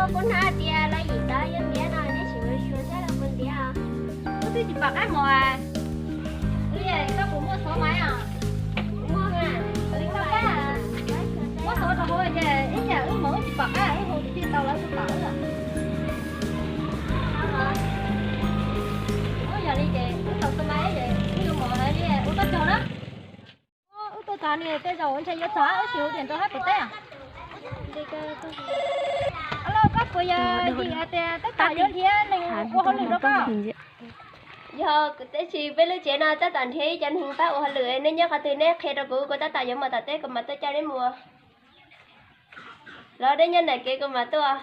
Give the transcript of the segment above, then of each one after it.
Kuv hnov tias los yim tod yuav ntiav no, neb sim mus xyuas saib los puas ntiav. Wb twb tsis pom qab mus. Wb, koj puas muaj xov maiv os? Muaj, koj pab muab xov rau hauv ces ib yam wb mus wb tsis pom qab, wb hu kwv tij tau lawv kuj pom wb. Yog li ces wb tau xov maiv ces wb yuav mus li, ua koj tsaug na. Wb tuaj txog no tej zaum ntshe yuav txog, wb sim hu tias nrau hab puas teb. Alo, koj puas yog yim tias tab tom yuav nrhiav neeg ua hauj lwm rau koj? Yog, kuv teb tsis, peb lub tsev no tab tom nrhiav ib cov neeg pab ua hauj lwm, nej nyob qhov twg neb qhia rau kuv, kuv tab tom yuav mus tom teb kuv mam tuaj coj neb mus. Los neb nyob ntawm kev kuv mam tuaj.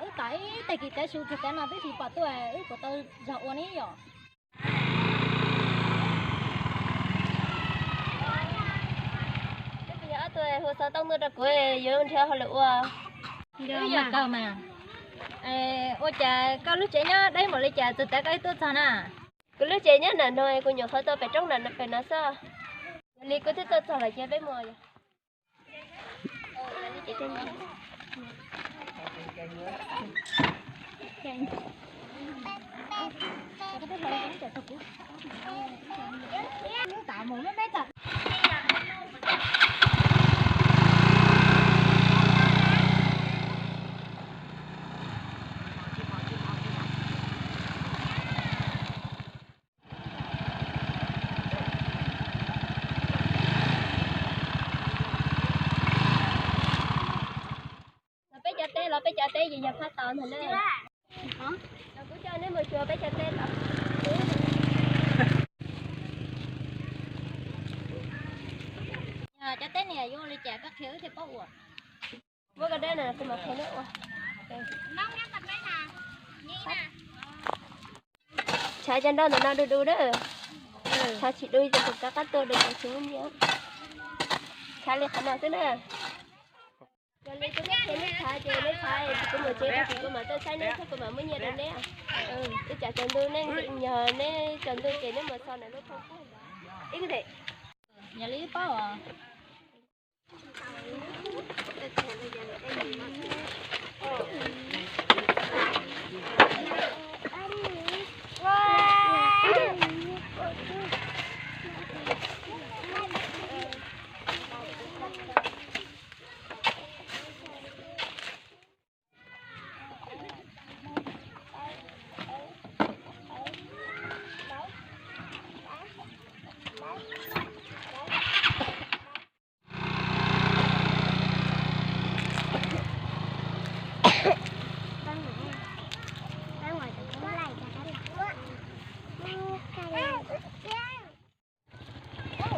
Wb tom ib teg kis tev su txog tav no twb tsis pom tuaj, wb puas tau zog ua ne yom? Ob tug hu xov tooj tuaj rau kuv yuav nrhiav hauj lwm ua. Wb yog kawg mas. Ua cas koj lub tsev nyob deb npaum li cas txog tav koj tuaj txog na? Kuv lub tsev nyob nram no, kuv nyuam qhuav tuaj pem roob nram pem no xwb. Yog li kuv twb tuaj txog lawm ces peb mus. Los peb cov teb, los peb cov teb ces yog phab tod ntag na. Los kuv coj neb mus xyuas peb cov teb tod. Cov teb no yuav ua li cas koj qhia wb thiaj paub ua. Muab koj dab na kuv mam qhia neb ua. Tshav cov nroj ntawm no du du na. Tshav tsis du ces kuv rov qab tuaj du ces tsis muaj nyiaj. Tshav li qhov no xwb na. Yog li kuv qhia neb tshav ces neb tshav kuv mus tsev tag kis kuv mam tuaj saib neb thiab kuv mam muab nyiaj rau neb. Ib tsam tsaus ntuj neb, yog neb tsaus ntuj ces neb mus txog ntawm lub thoob pub. Yog li wb paub os. Ua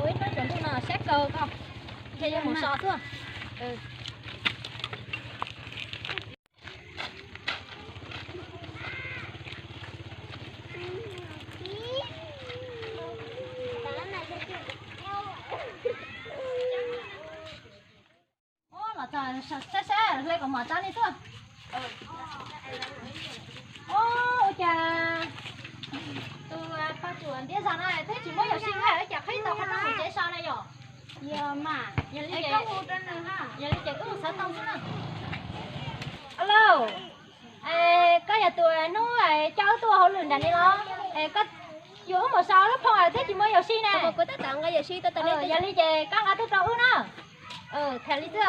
ib hnub tsaus ntuj no sab kaug koj, ntshe yuav mus so xwb. Los txog sab sab hle kom mom tso nej xwb. Ua cas tus poj ruam ntiav zog no twb tsis muab yawm sij hawm, cas qhib tau qhov rooj mus tsev so na yom? Yog li ces wb mus xov tooj xwb na. Alo, koj yog tus hnub coj wb tuaj hauj lwm nram no los? Koj yuav wb mus so lub phoo twb tsis muaj yawm sij ne. Yog li ces koj nqa tuaj rau wb na. Tham li xwb.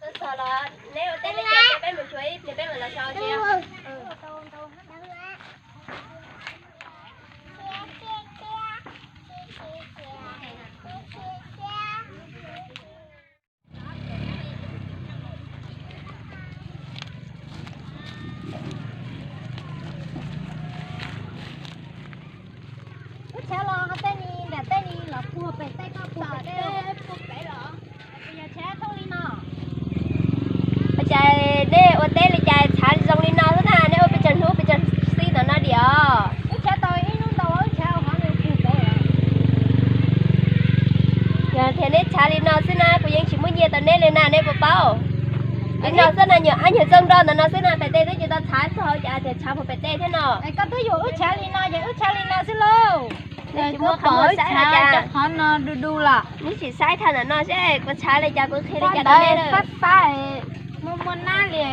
Tuaj txog los neb ua teb li cas ces peb mus xyuas ib pliag peb mam los so tsev. Wb tshav los ho tej ni nram tej ni los puag pem tej koj puag pem tej puag pem los. Yog tshav thooj li no. Ua cas nej ua teb li cas tshav zoo li no xwb na, nej ua pes tsawg hnub pes tsawg xyoo tom no diam os? Wb tshav tau ib hnub ntau wb tshav hov nws puag pem. Yog tias neb tshav li no xwb na kuv yeej tsis muab nyiaj rau neb li na, neb puas paub? Li no xwb na, nyuag ab nyuag txooj nroj ntawm no xwb na, pem tej twb tsis tau tshav txog hauv cas tias tshav puag pem tej thiab no. Koj twb yuav wb tshav li no ces wb tshav li no xwb lauj. Neb tsis muab qhov muag saib li cas, qhov no du du los. Neb sim saib thaj ntawm no seb kuv tshav li cas kuv qhia li cas rau neb lawm. Fab fab, muaj muaj nab li,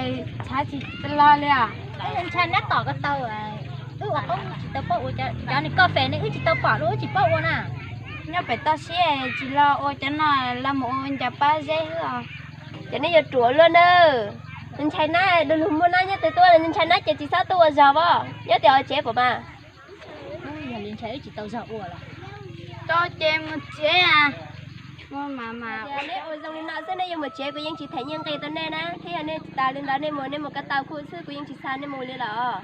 tshav tsis los li os. Ntshai nab tom ko taw, wb ua qoob tsis tau paub ua, cov niag koj fem ne wb tsis tau pom los wb tsis paub ua na. Nyob pem toj siab tsis los ua cov no, los mus ua ncov pob zeb xwb os. Ces neb yuav ruam luaj na. Ntshai nab, du lug muaj nab nyob twg tuaj, ntshai nab ces tsis txhob tuaj ua zog as, nyob tim hauv tsev puas mas? Yog li ntshai wb tsis tau zog ua los. Tau ces mus tsev. Neb ua zoo li no xwb nej yuav mus tsev kuv yeej tsis them nyiaj nqi rau nej na, thiab yog nej tsis tas li ntawd nej mus nej mus ko taw kuv xwb kuv yeej tsis xa nej mus li lawm.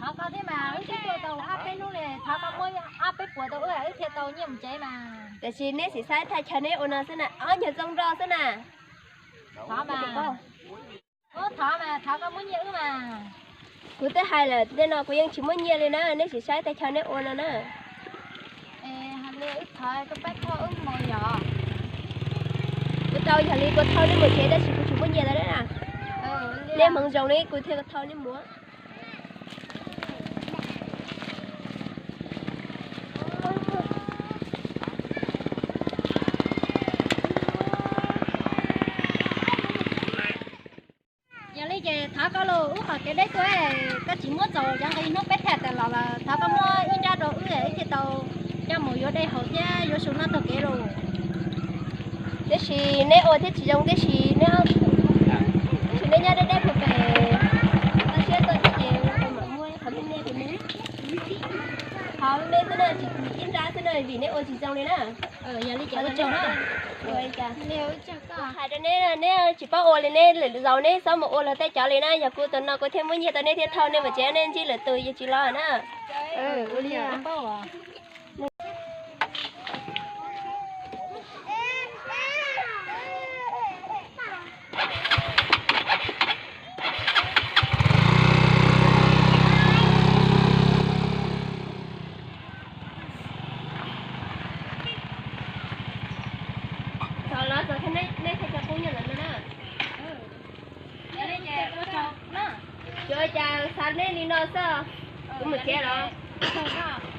Thov koj thiab mas, wb twb tuaj tau ob peb hnub li, thov koj muab ob peb puas rau wb wb thiaj tau nyiaj mus tsev mas. Tiam sis neb sim saib thaj chaw neb ua no xwb na, ob nyuag txooj nroj xwb na. Thov mas, thov mas, thov koj muab nyiaj wb mas. Kuv twb hais lawm tej no kuv yeej tsis muab nyiaj li na, neb sim saib thaj chaw neb ua no na. Kuv tau yog li kuv thauj neb mus tsev tab sis kuv tsis muab nyiaj lawm na. Neb hmoov zoo li kuv thiaj thauj neb mus. Yog li ces thov koj los wb qhov kev deb tuaj, koj tsis muab txaus cov nqi hnub peb tham tas los lawm, thov koj muab ib nrab rau wb wb thiaj tau coj mus yuav dej haus thiab yuav su noj taug kev lauj. Tiam sis neb ua thiab tsis zoo tiam sis neb, tab sis neb nyob deb deb puag pem, toj siab tuaj ces mam muab qhov me me rau neb. Qhov me me xwb na, tsis ib nrab xwb na vim neb ua tsis zoo li na. Yog li ces ua tsaug na. Hais rau neb, neb tsis paub ua li neb lwm zaus neb txhob mus ua luag tej cov li na, yog kuv tus no kuv thiaj muab nyiaj rau neb thiaj thauj neb mus tsev, neb ntsib lwm tus yeej tsis los na. Txog los txog thiab, neb thiaj cov qub nyob ntawm no na. Yuav cas xav neb li no xwb, kuv mus tsev los.